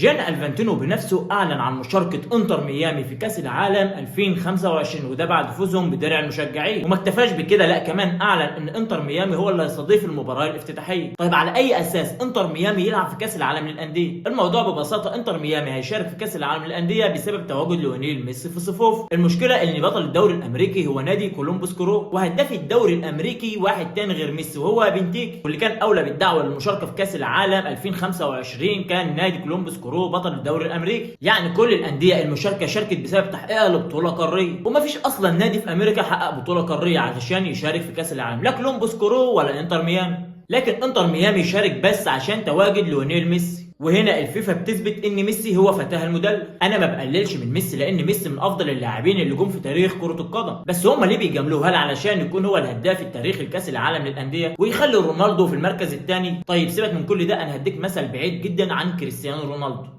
جان الفانتينو بنفسه اعلن عن مشاركة انتر ميامي في كاس العالم 2025، وده بعد فوزهم بدرع المشجعين. وما اكتفاش بكده، لا كمان اعلن ان انتر ميامي هو اللي هيستضيف المباراة الافتتاحيه. طيب على اي اساس انتر ميامي يلعب في كاس العالم للاندية؟ الموضوع ببساطة انتر ميامي هيشارك في كاس العالم للاندية بسبب تواجد ليونيل ميسي في صفوف. المشكلة ان بطل الدوري الامريكي هو نادي كولومبوس كرو، وهداف الدوري الامريكي واحد تاني غير ميسي وهو بنتيكي، واللي كان اولى بالدعوة للمشاركة في كاس العالم 2025 كان نادي كولومبوس كرو بطل الدوري الامريكي. يعني كل الاندية المشاركة شاركت بسبب تحقيقها لبطولة قارية، ومفيش اصلا نادي في امريكا حقق بطوله قارية علشان يشارك في كاس العالم، لا كولومبوس كرو ولا انتر ميامي. لكن انتر ميامي شارك بس عشان تواجد ليونيل ميسي. وهنا الفيفا بتثبت ان ميسي هو فتاة المدلل. انا ما بقللش من ميسي لان ميسي من افضل اللاعبين اللي جم في تاريخ كرة القدم، بس هم ليه بيجاملوه؟ هل علشان يكون هو الهداف التاريخي لكاس العالم للاندية ويخلي رونالدو في المركز الثاني؟ طيب سيبك من كل ده، انا هديك مثل بعيد جدا عن كريستيانو رونالدو.